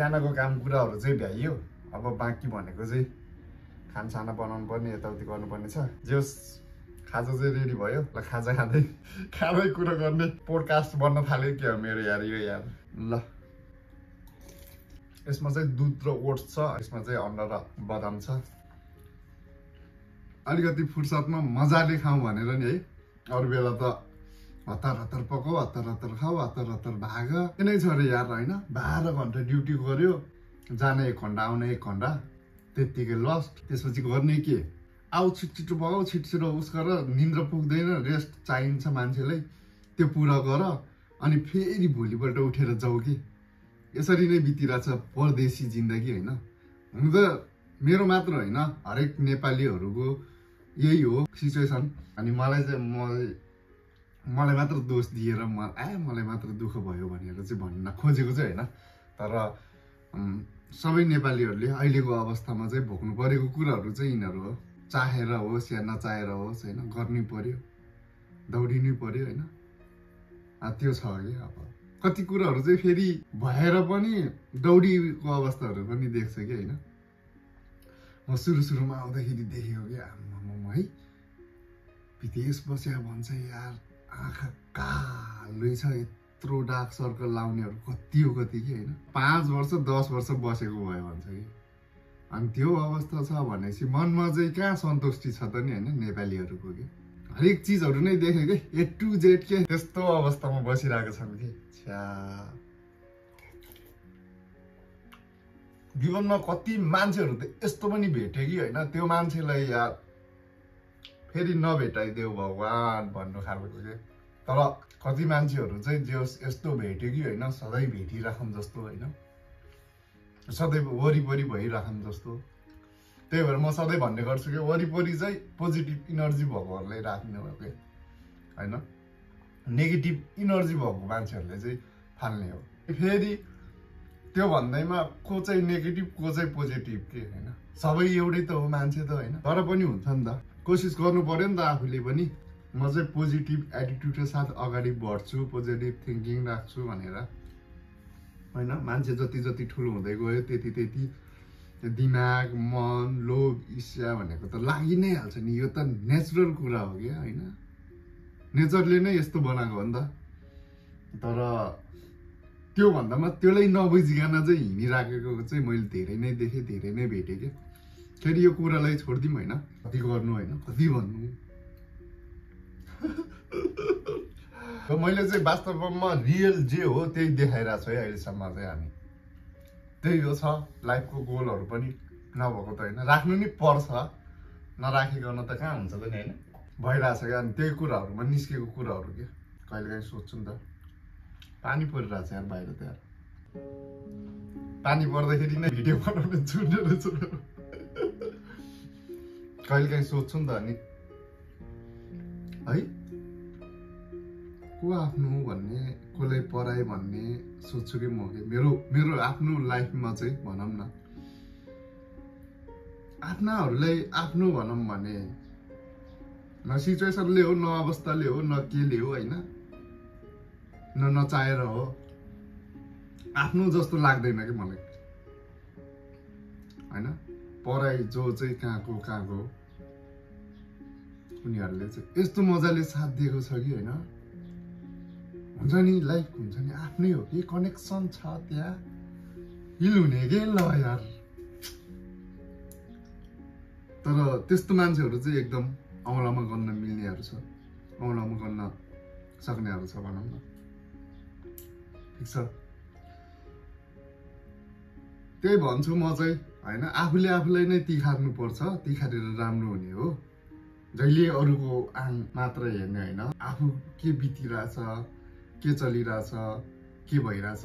बिहानको काम कुराहरू चाहिँ भ्याइयो। अब बाँकी भनेको चाहिँ खानसाना बनाउनु पर्ने, यताउति गर्नुपर्ने छ। जस खाजा चाहिँ रेडी भयो। ल खाजा खाँदै कुरा गर्ने पोडकास्ट बन्न थाल्यो क्या मेरो यार यो यार। ल यसमा चाहिँ दुध र ओट्स छ, यसमा चाहिँ अन्डा र बदाम छ। अलिकति फुर्सदमा मजाले खाउँ भनेर नि है। अरू बेला त हतार हतार पकाऊ, हतार हतार खाऊ, हतार हतार भाग नै छ अरे यार होइन। 12 घन्टा ड्युटी गर्यो, जाने 1 घन्टा आउने 1 घन्टा, त्यत्तिकै लस्ट। त्यसपछि गर्ने के, आऊ छिटो पकाऊ, छिटो उस गर, निन्द्रा पुग्दैन, रेस्ट चाहिन्छ मान्छेलाई, त्यो पुरा गर, अनि फेरि भोलिपल्ट उठेर जाऊ कि। यसरी नै बितिरहेछ परदेशी जिन्दगी होइन। हुन त मेरो मात्र होइन, हरेक नेपालीहरूको यही हो सिचुएसन। अनि मलाई चाहिँ मलाई मात्र दोष दिएर मलाई मात्र दुःख भयो भनेर चाहिँ भन्न खोजेको चाहिँ होइन। तर सबै नेपालीहरूले अहिलेको अवस्थामा चाहिँ भोग्नु परेको कुराहरू चाहिँ यिनीहरू हो। चाहेर होस् या नचाहेर होस् होइन, गर्नै पर्यो, दौडिनै पर्यो होइन। त्यो छ कि अब कति कुराहरू चाहिँ फेरि भएर पनि दौडीको अवस्थाहरू पनि देख्छ कि होइन। म सुरुमा आउँदाखेरि देखेको कि आम्मामा है, विदेश बस्या भन्छ यार, आँखा कालै छ, यत्रो डार्क सर्कल लाउनेहरू कति हो कति कि होइन। 5 वर्ष 10 वर्ष बसेको भयो भन्छ कि। अनि त्यो अवस्था छ भनेपछि मनमा चाहिँ कहाँ सन्तुष्टि छ त नि होइन नेपालीहरूको कि। हरेक चिजहरू नै देखेँ कि A to Z के त्यस्तो अवस्थामा बसिरहेको छन् कि। जीवनमा कति मान्छेहरू त यस्तो पनि भेट्यो कि होइन, त्यो मान्छेलाई यार फेरि नभेटाइदेऊ भगवान् भन्नु खालको के। तर कति मान्छेहरू चाहिँ जो यस्तो भेट्यो कि होइन, सधैँ भेटिराखौँ जस्तो होइन, सधैँ वरिपरि भइराखौँ जस्तो। त्यही भएर म सधैँ भन्ने गर्छु कि वरिपरि चाहिँ पोजिटिभ इनर्जी भएकोहरूलाई राख्ने हो कि होइन, नेगेटिभ इनर्जी भएको मान्छेहरूले चाहिँ फाल्ने हो। फेरि त्यो भन्दैमा को चाहिँ नेगेटिभ को चाहिँ पोजिटिभ के होइन, सबै एउटै त हो मान्छे त होइन। तर पनि हुन्छ नि त, कोसिस गर्नु पर्यो नि त आफूले पनि। म चाहिँ पोजिटिभ एटिट्युडको साथ अगाडि बढ्छु, पोजिटिभ थिङ्किङ राख्छु भनेर होइन। मान्छे जति ठुलो हुँदै गयो त्यति दिमाग, मन, लोभ, ईर्ष्या भनेको त लागि नै हाल्छ नि। यो त नेचुरल कुरा हो क्या होइन, नेचरले नै यस्तो बनाएको हो नि त। तर त्यो भन्दामा त्यसलाई नबुझिकन चाहिँ हिँडिराखेको चाहिँ मैले धेरै नै देखेँ, धेरै नै भेटेँ क्या। फेरि यो कुरालाई छोडिदिउँ होइन, कति गर्नु होइन, कति भन्नु। मैले चाहिँ वास्तवमा रियल जे हो त्यही देखाइरहेको छु है अहिलेसम्म चाहिँ। हामी त्यही हो छ लाइफको गोलहरू पनि नभएको त होइन, राख्नु नि पर्छ, नराखिकन त कहाँ हुन्छ त नि होइन। भइरहेछ क्या। अनि त्यही कुराहरूमा निस्केको कुराहरू क्या कहिलेकाहीँ सोध्छु नि त। पानी परिरहेछ यार बाहिर त यार, पानी पर्दाखेरि नै भिडियो बनाउने छुट्ने रहेछ। कहिलेकाहीँ सोध्छु नि त अनि है, को आफ्नो भन्ने, कसलाई पराए भन्ने सोध्छु कि म कि मेरो आफ्नो लाइफमा चाहिँ भनौँ न, आफ्नाहरूलाई आफ्नो भनौँ भने न सिचुएसनले हो, न अवस्थाले हो, न केले हो होइन, न नचाहेर हो। आफ्नो जस्तो लाग्दैन कि मलाई होइन। पराई जो चाहिँ कहाँको उनीहरूले चाहिँ यस्तो मजाले साथ दिएको छ कि होइन। हुन्छ नि लाइफ हुन्छ नि, आफ्नै हो कि, कनेक्सन छ त्यहाँ, हिल हुने के ल यार। तर त्यस्तो मान्छेहरू चाहिँ एकदम औँलामा गर्न मिल्नेहरू छ, औँलामा गर्न सक्नेहरू छ भनौँ न। ठिक छ, त्यही भन्छु म चाहिँ होइन। आफूले आफूलाई नै तिखार्नु पर्छ, तिखारेर राम्रो हुने हो। जहिले अरूको आङ मात्र हेर्ने होइन, आफू के बितिरहेछ, के चलिरहेछ, के भइरहेछ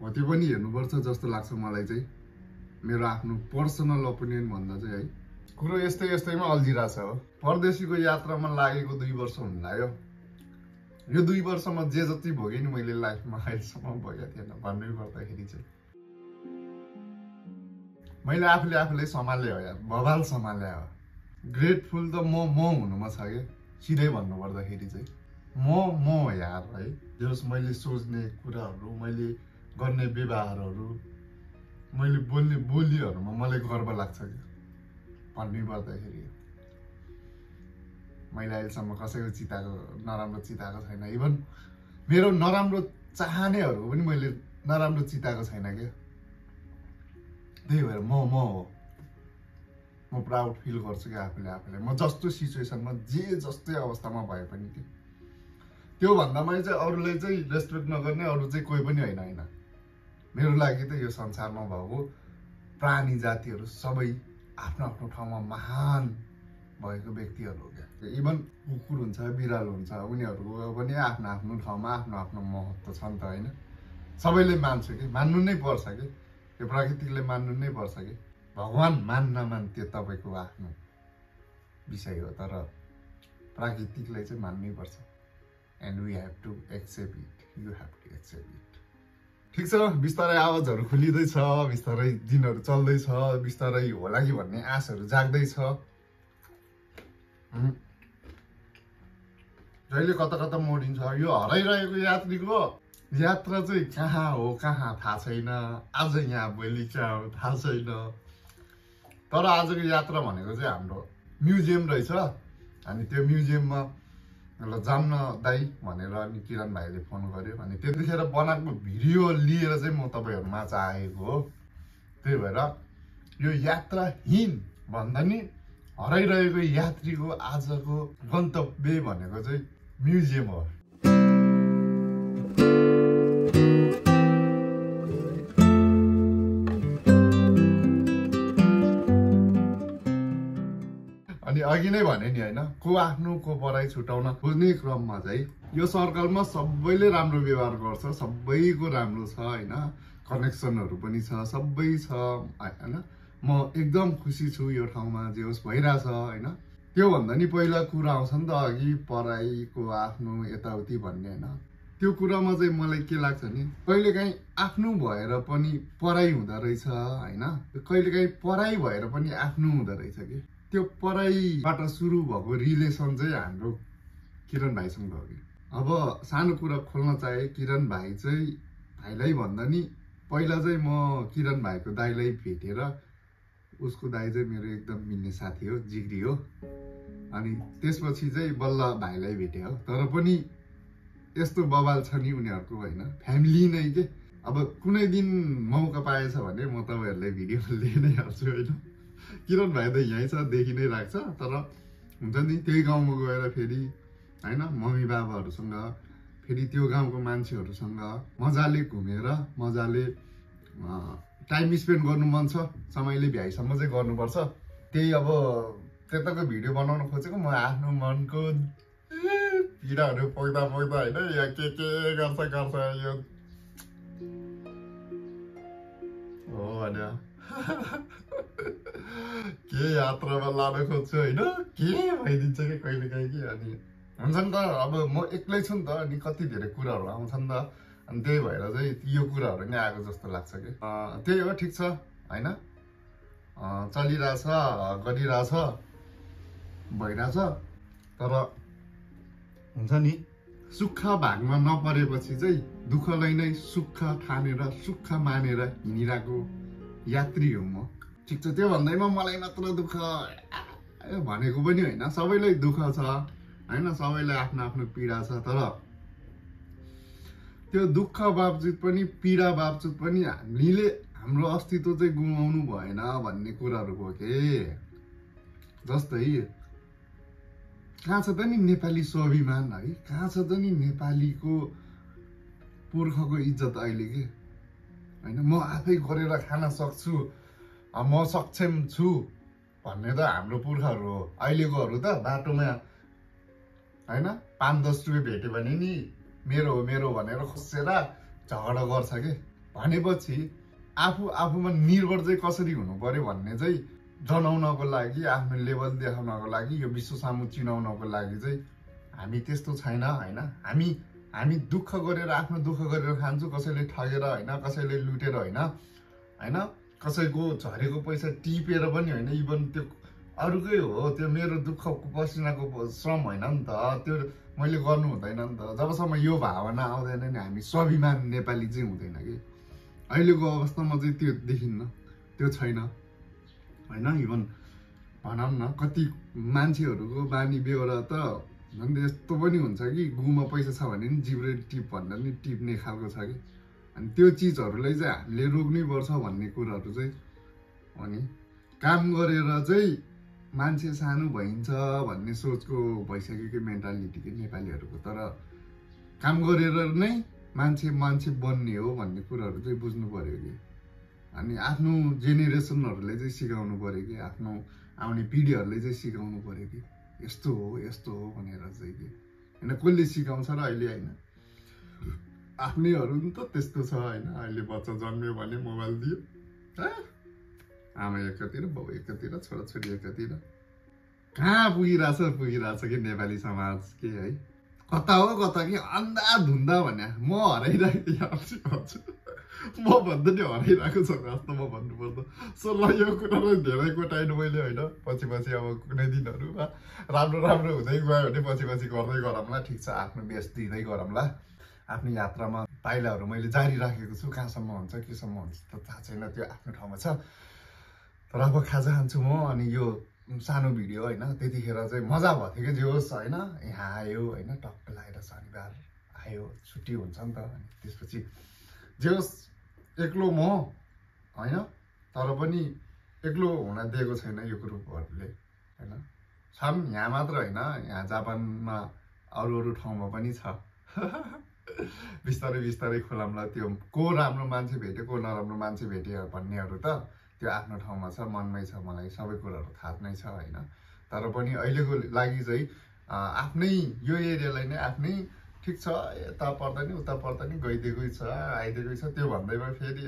हो त्यो पनि हेर्नुपर्छ जस्तो लाग्छ मलाई चाहिँ। मेरो आफ्नो पर्सनल ओपिनियन भन्दा चाहिँ है, कुरो यस्तैमा अल्झिरहेछ हो। परदेशीको यात्रामा लागेको 2 वर्ष हुन लाग्यो। यो 2 वर्षमा जे जति भोगेँ नि मैले लाइफमा अहिलेसम्म भोगेको थिएन भन्नै पर्दाखेरि चाहिँ। मैले आफूले आफूलाई सम्हाले हो यार, बवाल सम्हाले हो। ग्रेटफुल त म हुनुमा छ क्या, सिधै भन्नुपर्दाखेरि चाहिँ म हो यार है। जस मैले सोच्ने कुराहरू, मैले गर्ने व्यवहारहरू मैले बोल्ने बोलीहरूमा मलाई गर्व लाग्छ कि भन्नै पर्दाखेरि मैले अहिलेसम्म कसैको चिताएको नराम्रो चिताएको छैन। इभन मेरो नराम्रो चाहनेहरूको पनि मैले नराम्रो चिताएको छैन क्या। त्यही भएर म हो, म प्राउड फिल गर्छु क्या आफूलाई। म जस्तो सिचुएसनमा जे जस्तै अवस्थामा भए पनि कि त्योभन्दा मैले चाहिँ अरूलाई चाहिँ रेस्पेक्ट नगर्ने अरू चाहिँ कोही पनि होइन। मेरो लागि त यो संसारमा भएको प्राणी जातिहरू सबै आफ्नो आफ्नो ठाउँमा महान भएको व्यक्तिहरू हो क्या। इभन कुकुर हुन्छ, बिरालो हुन्छ, उनीहरूको पनि आफ्नो आफ्नो ठाउँमा आफ्नो आफ्नो महत्त्व छ नि त होइन। सबैले मान्छ कि मान्नु नै पर्छ कि, यो प्राकृतिकले मान्नु नै पर्छ कि। भगवान् मान नमान त्यो तपाईँको आफ्नो विषय हो, तर प्राकृतिकलाई चाहिँ मान्नै पर्छ। And we have to accept it, you have to accept it. ठिक छ, बिस्तारै आवाजहरू खुलिँदैछ, बिस्तारै दिनहरू चल्दैछ, बिस्तारै होला कि भन्ने आशहरू जाग्दैछ। जहिले कता कता मोडिन्छ। यो हराइरहेको यात्रीको यात्रा चाहिँ कहाँ हो कहाँ थाहा छैन, आज यहाँ भोलि कहाँ हो थाहा छैन। तर आजको यात्रा भनेको चाहिँ हाम्रो म्युजियम रहेछ। अनि त्यो म्युजियममा ल जान्न दाइ भनेर अनि किरण भाइले फोन गर्यो। अनि त्यतिखेर बनाएको भिडियो लिएर चाहिँ म तपाईँहरूमा चाहिँ आएको हो। त्यही भएर यो यात्राहीन भन्दा नि हराइरहेको यात्रीको आजको गन्तव्य भनेको चाहिँ म्युजियम हो। अनि अघि नै भने नि होइन, को आफ्नो को पढाइ छुटाउन खोज्ने क्रममा चाहिँ यो सर्कलमा सबैले राम्रो व्यवहार गर्छ, सबैको राम्रो छ होइन, कनेक्सनहरू पनि छ, सबै छ होइन। म एकदम खुसी छु यो ठाउँमा जे होस् भइरहेछ होइन। त्योभन्दा नि पहिला कुरा आउँछ नि त अघि पढाइको आफ्नो यताउति भन्ने होइन। त्यो कुरामा चाहिँ मलाई के लाग्छ नि, कहिलेकाहीँ आफ्नो भएर पनि पढाइ हुँदो रहेछ होइन, कहिलेकाहीँ पढाइ भएर पनि आफ्नो हुँदो रहेछ कि। त्यो पढाइबाट सुरु भएको रिलेसन चाहिँ हाम्रो किरण भाइसँग हो कि। अब सानो कुरा खोल्न चाहे, किरण भाइ चाहिँ भाइलाई भन्दा नि पहिला चाहिँ म किरण भाइको दाइलाई भेटेर, उसको दाइ चाहिँ मेरो एकदम मिल्ने साथी हो, जिग्री हो। अनि त्यसपछि चाहिँ बल्ल भाइलाई भेटे हो। तर पनि यस्तो बवाल छ नि उनीहरूको होइन, फ्यामिली नै के। अब कुनै दिन मौका पाएछ भने म तपाईँहरूलाई भिडियो लिइ नै हाल्छु होइन। किरण भाइ त यहीँ छ, देखि नै राख्छ। तर हुन्छ नि त्यही गाउँमा गएर फेरि होइन मम्मी बाबाहरूसँग, फेरि त्यो गाउँको मान्छेहरूसँग मजाले घुमेर मजाले टाइम स्पेन्ड गर्नु मन छ, समयले भ्याइसम्म चाहिँ गर्नुपर्छ। त्यही अब त्यताको भिडियो बनाउन खोजेको म आफ्नो मनको पीडाहरू पोख्दा होइन, या के गर्छ यो हो भने के यात्रामा लान खोज्छु होइन, के भइदिन्छ कि कहिलेकाहीँ कि। अनि हुन्छ नि त अब म एक्लै छु नि त, अनि कति धेरै कुराहरू आउँछ नि त। अनि त्यही भएर चाहिँ यो कुराहरू नै आएको जस्तो लाग्छ कि। त्यही हो, ठिक छ होइन, चलिरहेछ, गरिरहेछ, भइरहेछ। तर हुन्छ नि सुख भागमा नपरेपछि चाहिँ दुःखलाई नै सुख ठानेर सुख मानेर हिँडिरहेको यात्री हो म। ठिक छ, त्यो भन्दैमा मलाई मात्र दुःख भनेको पनि होइन, सबैलाई दुःख छ होइन, सबैलाई आफ्नो आफ्नो पीडा छ। तर त्यो दुःख बावजुद पनि, पीडा बावजुद पनि हामीले हाम्रो अस्तित्व चाहिँ गुमाउनु भएन भन्ने कुराहरू हो के। जस्तै कहाँ छ त नि नेपाली स्वाभिमान है, कहाँ छ त नि नेपालीको पुर्खाको इज्जत अहिले के होइन। म आफै गरेर खान सक्छु, म सक्षम छु भन्ने त हाम्रो पुर्खाहरू हो। अहिलेकोहरू त बाटोमा होइन 5-10 रुपियाँ भेट्यो भने नि मेरो हो मेरो भनेर खोसेर झगडा गर्छ के। भनेपछि आफूमा निर्भर चाहिँ कसरी हुनु पर्यो भन्ने चाहिँ जनाउनको लागि, आफ्नो लेभल देखाउनको लागि, यो विश्व सामु चिनाउनको लागि चाहिँ हामी त्यस्तो छैन होइन। हामी दुःख गरेर, आफ्नो दुःख गरेर खान्छौँ, कसैले ठगेर होइन, कसैले लुटेर होइन, कसैको झरेको पैसा टिपेर पनि होइन। इभन त्यो अरूकै हो, त्यो मेरो दुःखको पसिनाको श्रम होइन नि त, त्यो मैले गर्नु हुँदैन नि त। जबसम्म यो भावना आउँदैन नि हामी स्वाभिमान नेपाली चाहिँ हुँदैन कि। अहिलेको अवस्थामा चाहिँ त्यो देखिन्न, त्यो छैन होइन। इभन भनौँ न कति मान्छेहरूको बानी बेहोरा त झन् यस्तो पनि हुन्छ कि गुमा पैसा छ भने नि जिब्रे टिप भन्दा नि टिप्ने खालको छ कि। अनि त्यो चिजहरूलाई चाहिँ हामीले रोक्नै पर्छ भन्ने कुराहरू चाहिँ हो नि। काम गरेर चाहिँ मान्छे सानो भइन्छ भन्ने सोचको भइसक्यो कि मेन्टालिटी कि नेपालीहरूको। तर काम गरेर नै मान्छे बन्ने हो भन्ने कुराहरू चाहिँ बुझ्नु पर्यो कि। अनि आफ्नो जेनेरेसनहरूलाई चाहिँ सिकाउनु पर्यो कि, आफ्नो आउने पिँढीहरूले चाहिँ सिकाउनु पर्यो कि यस्तो हो भनेर चाहिँ कि होइन। कसले सिकाउँछ र अहिले होइन, आफ्नैहरू नि त त्यस्तो छ होइन। अहिले बच्चा जन्मियो भने मोबाइल दियो, आमा एकातिर बाउ एकातिर छोराछोरी एकातिर। कहाँ पुगिरहेछ कि नेपाली समाज के है, कता हो कता कि अन्धाधुन्दा भने म हराइरहेको भन्छु। म भन्दा नि हराइरहेको छ जस्तो म भन्नुपर्दा। सो ल यो कुरालाई धेरै कोटाइनु मैले होइन। पछि अब कुनै दिनहरूमा राम्रो हुँदै गयो भने पछि गर्दै गरौँला। ठिक छ, आफ्नो बेस दिँदै गरौँला। आफ्नो यात्रामा पाइलाहरू मैले जारी राखेको छु। कहाँसम्म हुन्छ केसम्म हुन्छ त थाहा छैन, त्यो आफ्नो ठाउँमा छ। तर अब खाजा खान्छु म। अनि यो सानो भिडियो होइन, त्यतिखेर चाहिँ मजा भएको थियो कि जे होस् होइन। यहाँ आयो होइन, टक्क लागेर शनिबार आयो, छुट्टी हुन्छ नि त। अनि त्यसपछि जे होस् एक्लो म होइन, तर पनि एक्लो हुन दिएको छैन यो ग्रुपहरूले होइन। छन् यहाँ मात्र होइन, यहाँ जापानमा अरू ठाउँमा पनि छ। बिस्तारै खोलाउँला। त्यो को राम्रो मान्छे भेट्यो को नराम्रो मान्छे भेट्यो भन्नेहरू त त्यो आफ्नो ठाउँमा छ। मनमै छ, मलाई सबै कुराहरू थाहा नै छ होइन। तर पनि अहिलेको लागि चाहिँ आफ्नै यो एरियालाई नै आफ्नै ठिक छ, यता पर्दा नि उता पर्दा नि गइदिएकै छ आइदिएकै छ। त्यो भन्दैमा फेरि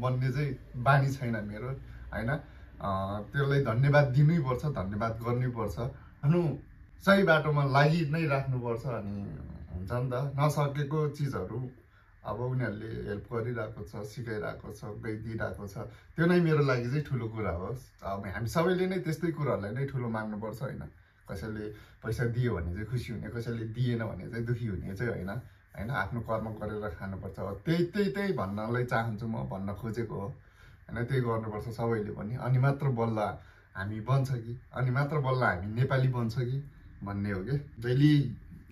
भन्ने चाहिँ बानी छैन मेरो होइन। त्यसलाई धन्यवाद दिनैपर्छ, धन्यवाद गर्नैपर्छ। आफ्नो सही बाटोमा लागि नै राख्नुपर्छ। अनि हुन्छ नि त, नसकेको चिजहरू अब उनीहरूले हेल्प गरिरहेको छ, सिकाइरहेको छ, गइदिइरहेको छ। त्यो नै मेरो लागि चाहिँ ठुलो कुरा हो। अब हामी सबैले नै त्यस्तै कुराहरूलाई नै ठुलो मान्नुपर्छ होइन। कसैले पैसा दियो भने चाहिँ खुसी हुने, कसैले दिएन भने चाहिँ दुःखी हुने चाहिँ होइन होइन। आफ्नो कर्म गरेर खानुपर्छ। त्यही भन्नलाई चाहन्छु म, भन्न खोजेको हो होइन। त्यही गर्नुपर्छ सबैले पनि। अनि मात्र बल्ल हामी बन्छ कि, अनि मात्र बल्ल हामी नेपाली बन्छ कि भन्ने हो कि। जहिले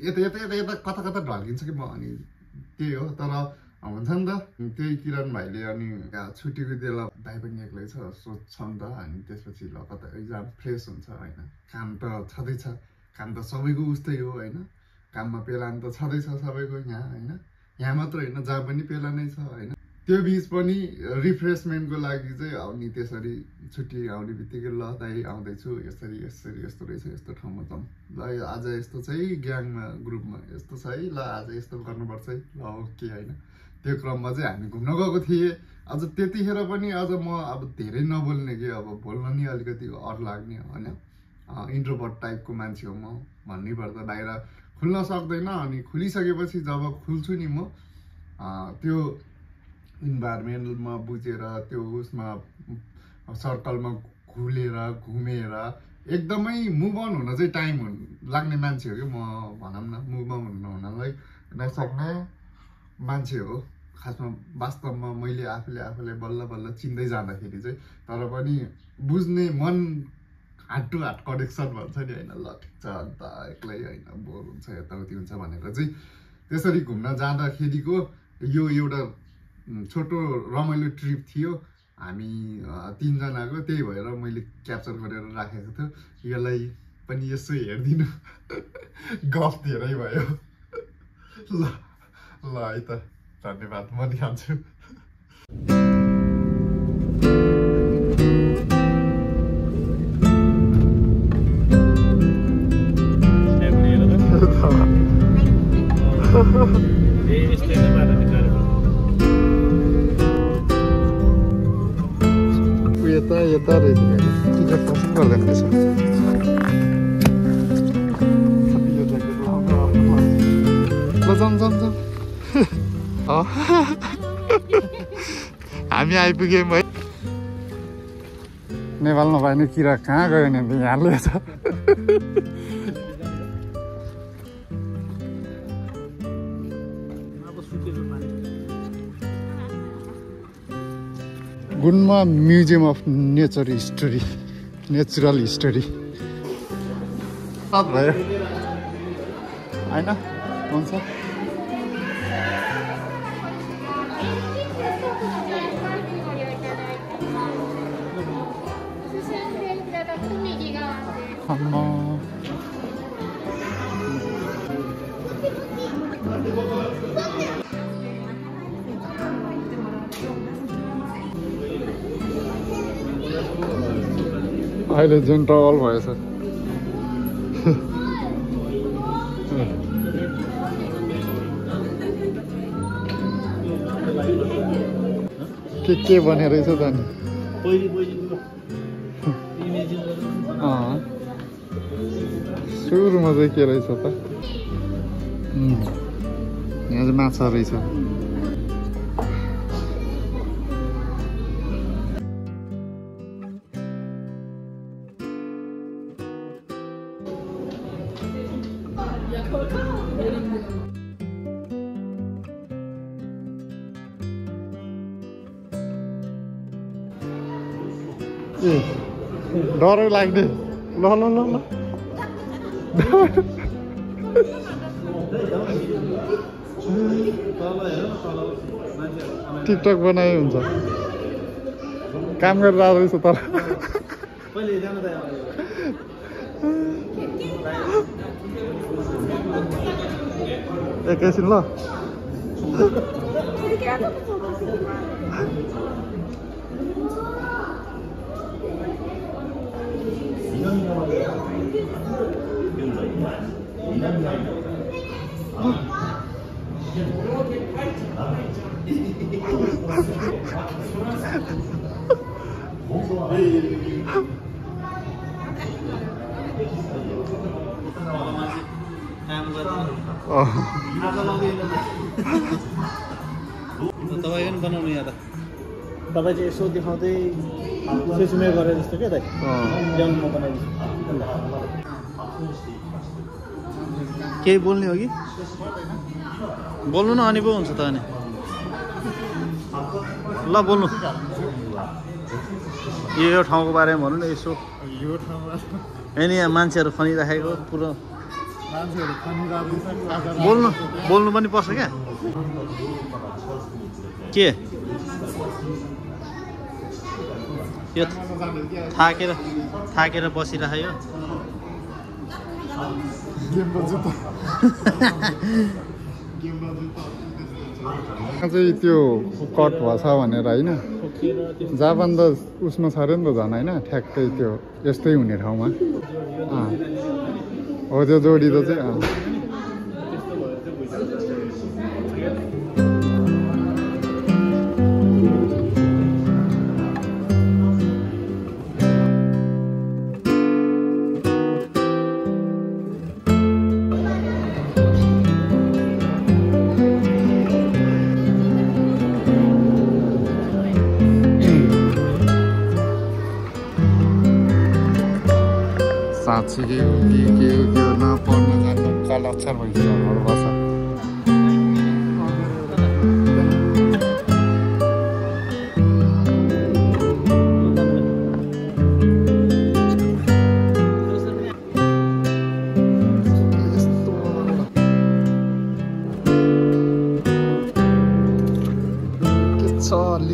यता कता ढल्किन्छ कि म। अनि त्यही हो। तर हुन्छ नि त, त्यही किरण भाइले अनि छुट्टीको बेला भाइ पनि एक्लै छ सोध्छ नि त। अनि त्यसपछि ल कता एक्जाम फ्रेस हुन्छ होइन। काम त छँदैछ, काम त सबैको उस्तै हो होइन। काममा पेलान त छँदैछ सबैको यहाँ होइन। यहाँ मात्र होइन, जहाँ पनि पेला नै छ होइन। त्यो बिच पनि रिफ्रेसमेन्टको लागि चाहिँ अनि त्यसरी छुट्टी आउने बित्तिकै ल दाइ आउँदैछु, यस्तो रहेछ, यस्तो ठाउँमा जाउँ ल, आज यस्तो छ है ग्याङमा ग्रुपमा यस्तो छ है, ल आज यस्तो गर्नुपर्छ है, ल ओके होइन। त्यो क्रममा चाहिँ हामी घुम्न गएको थिएँ। अझ त्यतिखेर पनि अझ म अब धेरै नबोल्ने कि, अब बोल्न नि अलिकति अरू लाग्ने होइन। इन्ट्रोभर्ट टाइपको मान्छे हो म भन्नै पर्दा। बाहिर खुल्न सक्दैन। अनि खुलिसकेपछि जब खुल्छु नि म, त्यो इन्भाइरोमेन्टमा बुझेर त्यो उसमा सर्कलमा घुमेर एकदमै मुभ अन हुन चाहिँ टाइम लाग्ने मान्छे हो कि म। भनौँ न मुभ अन हुनलाई नसक्ने मान्छे हो खासमा। वास्तवमा मैले आफूलाई बल्ल चिन्दै जाँदाखेरि चाहिँ, तर पनि बुझ्ने मन हार्ट टु हार्ट कनेक्सन भन्छ नि होइन। ल ठिक छ, अन्त एक्लै होइन, बोर हुन्छ, यताउति हुन्छ भनेर चाहिँ त्यसरी घुम्न जाँदाखेरिको यो एउटा छोटो रमाइलो ट्रिप थियो। हामी 3 जनाको, त्यही भएर मैले क्याप्चर गरेर राखेको थियो। यसलाई पनि यसो हेरिदिनु। गफ धेरै भयो। ल है त, धन्यवाद, म दिन्छु। यता रहेछ टिकट पसन्द गर्दैन रहेछ। ल जाउँ। हामी आइपुग्यौँ है। नेपाल नभए किरा कहाँ गयो नि, यहाँ ल्याएछ। Gulma museum of natural history भयो होइन हुन्छ अहिले जुन ट्रबल भएछ के बनेर रहेछ त नि सुरुमा चाहिँ के रहेछ त यहाँ चाहिँ माछा रहेछ ए डर लाग्ने ल ल ल ल टिकटक बनाए हुन्छ काम गरेर आएको रहेछ तर एकैछिन ल तपाईँ पनि बनाउनु यहाँ त तपाईँ चाहिँ यसो देखाउँदै सुसुमे गरेर जस्तो क्या दाइ ल्याउनु म बनाइदिन्छु केही बोल्ने हो कि बोल्नु न अनि पो हुन्छ त अनि ल बोल्नु यो ठाउँको बारेमा भन्नु न यसो यो ठाउँमा होइन यहाँ मान्छेहरू खनिराखेको पुरो मान्छेहरू खनिरहेको बोल्नु पनि पर्छ क्या के यो थाकेर बसिराख्यो चाहिँ त्यो कट भएछ भनेर होइन जापान त उसमा छ अरे नि त झन् होइन ठ्याक्कै त्यो यस्तै हुने ठाउँमा हो त्यो जोडी त चाहिँ साँच्ची के हो नपढ्न जान्नु काल अक्षर भइसक्यो बस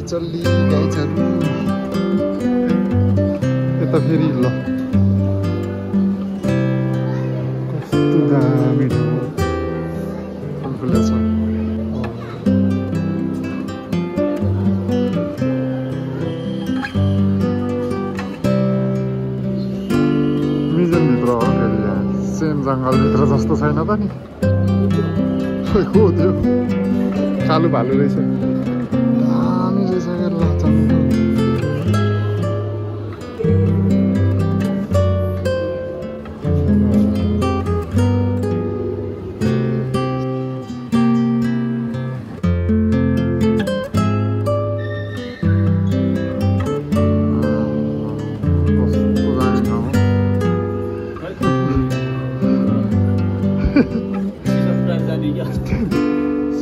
चल्ली गाइजहरू यता फेरि ल कस्तो दामी ठाउँ ठुल्ठुलो छ म्युजियमभित्र हो फेरि यहाँ सेम जङ्गलभित्र जस्तो छैन त नि हो त्यो कालो भालु रहेछ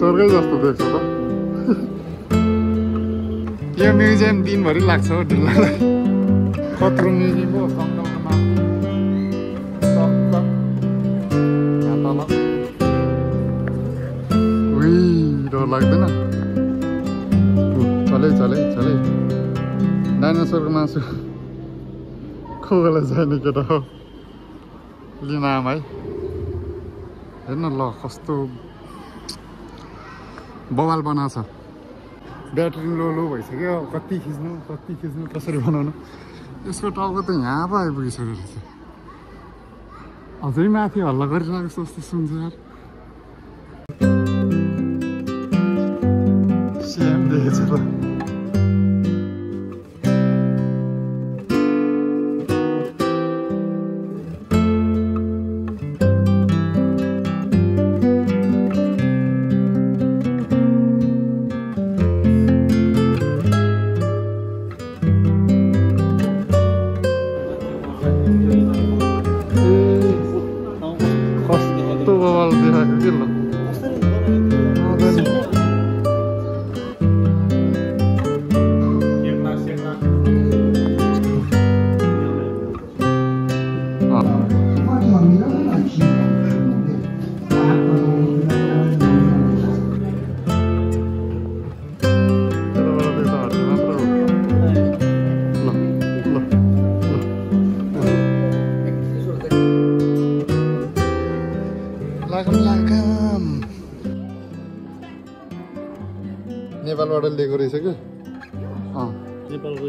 स्वर्गै जस्तो देख्छ त यो म्युजियम दिनभरि लाग्छ हो ढिल्लालाई कत्रो म्युजियम हो जङ्गलमा यहाँ तल उही डर लाग्दैन चले डाइनोसरको मासु खोगेलाई चाहिने केटा हो लिन आम है हेर्न ल कस्तो बवाल बनाएको छ ब्याट्री लो भइसक्यो कति खिच्नु कसरी बनाउनु यसको टाउको त यहाँ पो आइपुगिसक्यो रहेछ अझै माथि हल्ला गरिरहेको जस्तो सुन्छ यार सेम देखेछ ल नेपालबाट लिएको रहेछ क्या नेपालको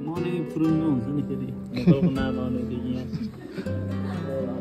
मनै फुरुङ्ग हुन्छ नि फेरि नेपालको नाम आउनेदेखि यहाँ